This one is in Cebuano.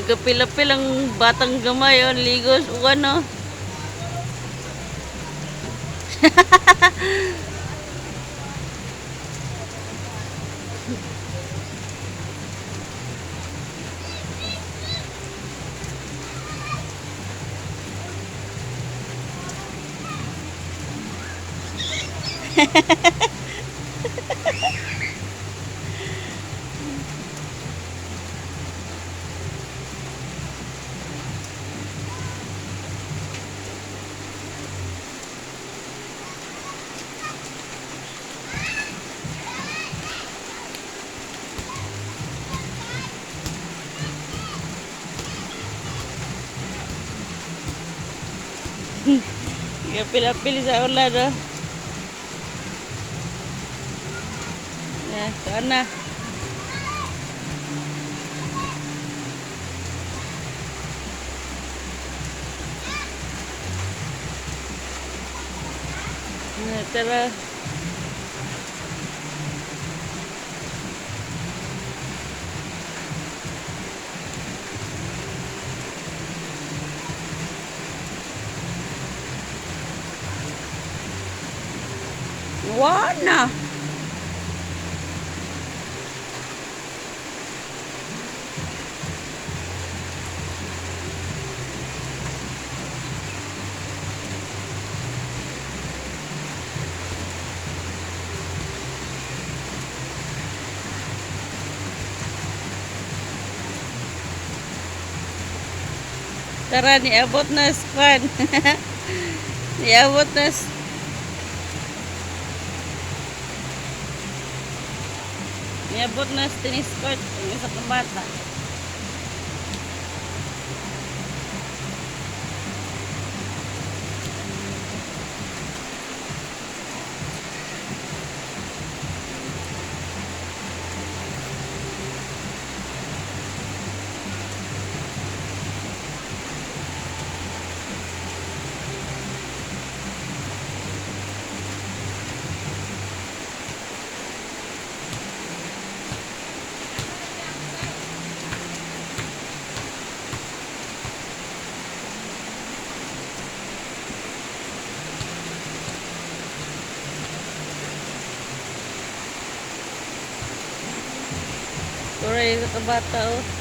Nagapil-apil ang batang gamay oh, ligos uwan oh. Nagapil-apil sa ulan oh. Na, saan na? Na, tara. Wala na. Tara, niabot na squad. Niabot na. Niabot na sa tennis court. Ang isa ka bata. Tara, isa ka bata oh.